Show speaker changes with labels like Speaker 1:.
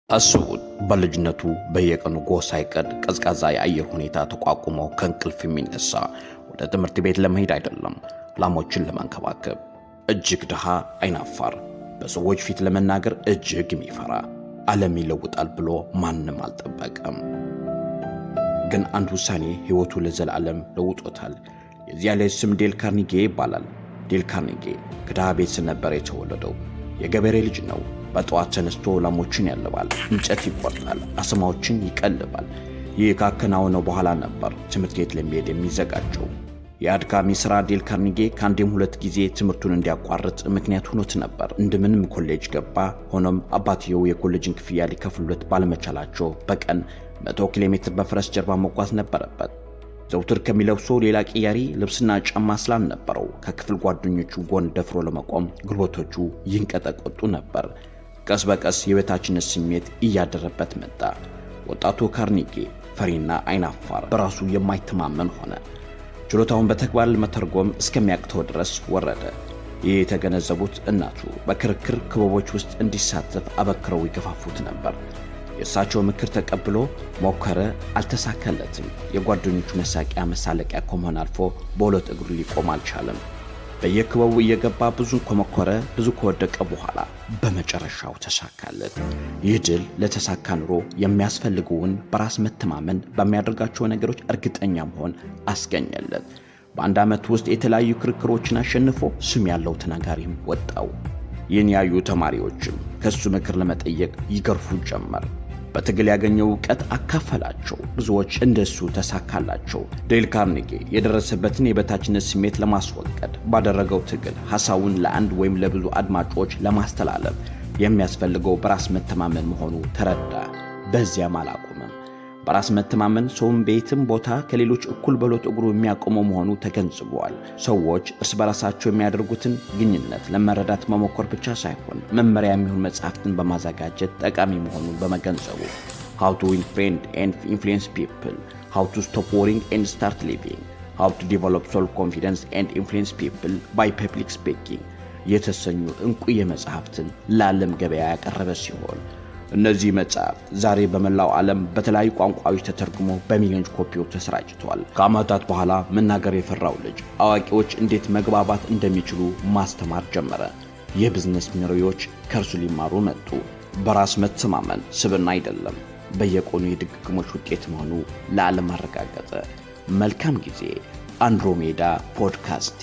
Speaker 1: አስቡት፣ በልጅነቱ በየቀኑ ጎህ ሳይቀድ ቀዝቃዛ የአየር ሁኔታ ተቋቁሞ ከእንቅልፍ የሚነሳ፣ ወደ ትምህርት ቤት ለመሄድ አይደለም፣ ላሞችን ለመንከባከብ። እጅግ ድሃ፣ አይናፋር፣ በሰዎች ፊት ለመናገር እጅግ የሚፈራ፣ ዓለም ይለውጣል ብሎ ማንም አልጠበቀም። ግን አንድ ውሳኔ ሕይወቱ ለዘላለም ለውጦታል። የዚያ ልጅ ስም ዴል ካርኒጌ ይባላል። ዴል ካርኒጌ ከድሃ ቤተሰብ ነበር የተወለደው። የገበሬ ልጅ ነው። በጠዋት ተነስቶ ላሞችን ያልባል፣ እንጨት ይቆርጣል፣ አስማዎችን ይቀልባል። ይህ ካከናወነው በኋላ ነበር ትምህርት ቤት ለመሄድ የሚዘጋጀው። የአድካሚ ሥራ ዴል ካርኒጌ ከአንዴም ሁለት ጊዜ ትምህርቱን እንዲያቋርጥ ምክንያት ሆኖት ነበር። እንደምንም ኮሌጅ ገባ። ሆኖም አባትየው የኮሌጅን ክፍያ ሊከፍሉለት ባለመቻላቸው በቀን 100 ኪሎ ሜትር በፈረስ ጀርባ መጓዝ ነበረበት። ዘውትር ከሚለብሰው ሌላ ቅያሪ ልብስና ጫማ ስላልነበረው ከክፍል ጓደኞቹ ጎን ደፍሮ ለመቆም ጉልበቶቹ ይንቀጠቀጡ ነበር። ቀስ በቀስ የበታችነት ስሜት እያደረበት መጣ። ወጣቱ ካርኒጌ ፈሪና አይናፋር፣ በራሱ የማይተማመን ሆነ። ችሎታውን በተግባር ለመተርጎም እስከሚያቅተው ድረስ ወረደ። ይህ የተገነዘቡት እናቱ በክርክር ክበቦች ውስጥ እንዲሳተፍ አበክረው ይገፋፉት ነበር። የእሳቸው ምክር ተቀብሎ ሞከረ፣ አልተሳካለትም። የጓደኞቹ መሳቂያ መሳለቂያ ከመሆን አልፎ በሁለት እግሩ ሊቆም አልቻለም። በየክበቡ እየገባ ብዙ ከሞከረ፣ ብዙ ከወደቀ በኋላ በመጨረሻው ተሳካለት። ይህ ድል ለተሳካ ኑሮ የሚያስፈልገውን በራስ መተማመን፣ በሚያደርጋቸው ነገሮች እርግጠኛ መሆን አስገኘለት። በአንድ ዓመት ውስጥ የተለያዩ ክርክሮችን አሸንፎ ስም ያለው ተናጋሪም ወጣው። ይህን ያዩ ተማሪዎችም ከሱ ምክር ለመጠየቅ ይገርፉ ጀመር። በትግል ያገኘው እውቀት አካፈላቸው። ብዙዎች እንደሱ ተሳካላቸው። ዴል ካርኔጌ የደረሰበትን የበታችነት ስሜት ለማስወገድ ባደረገው ትግል ሐሳቡን ለአንድ ወይም ለብዙ አድማጮች ለማስተላለፍ የሚያስፈልገው በራስ መተማመን መሆኑ ተረዳ። በዚያም አላቆመም። በራስ መተማመን ሰውን በየትም ቦታ ከሌሎች እኩል በሁለት እግሩ የሚያቆመው መሆኑ ተገንዝበዋል። ሰዎች እርስ በራሳቸው የሚያደርጉትን ግንኙነት ለመረዳት መሞከር ብቻ ሳይሆን መመሪያ የሚሆን መጽሐፍትን በማዘጋጀት ጠቃሚ መሆኑን በመገንዘቡ How to Win Friends and Influence People፣ How to Stop Worrying and Start Living፣ How to Develop Self Confidence and Influence People by Public Speaking የተሰኙ እንቁ የመጽሐፍትን ለዓለም ገበያ ያቀረበ ሲሆን እነዚህ መጽሐፍት ዛሬ በመላው ዓለም በተለያዩ ቋንቋዎች ተተርጉሞ በሚሊዮን ኮፒዎች ተሰራጭተዋል። ከዓመታት በኋላ መናገር የፈራው ልጅ አዋቂዎች እንዴት መግባባት እንደሚችሉ ማስተማር ጀመረ። የቢዝነስ መሪዎች ከእርሱ ሊማሩ መጡ። በራስ መተማመን ስብዕና አይደለም፣ በየቀኑ የድግግሞሽ ውጤት መሆኑ ለዓለም አረጋገጠ። መልካም ጊዜ። አንድሮሜዳ ፖድካስቴ።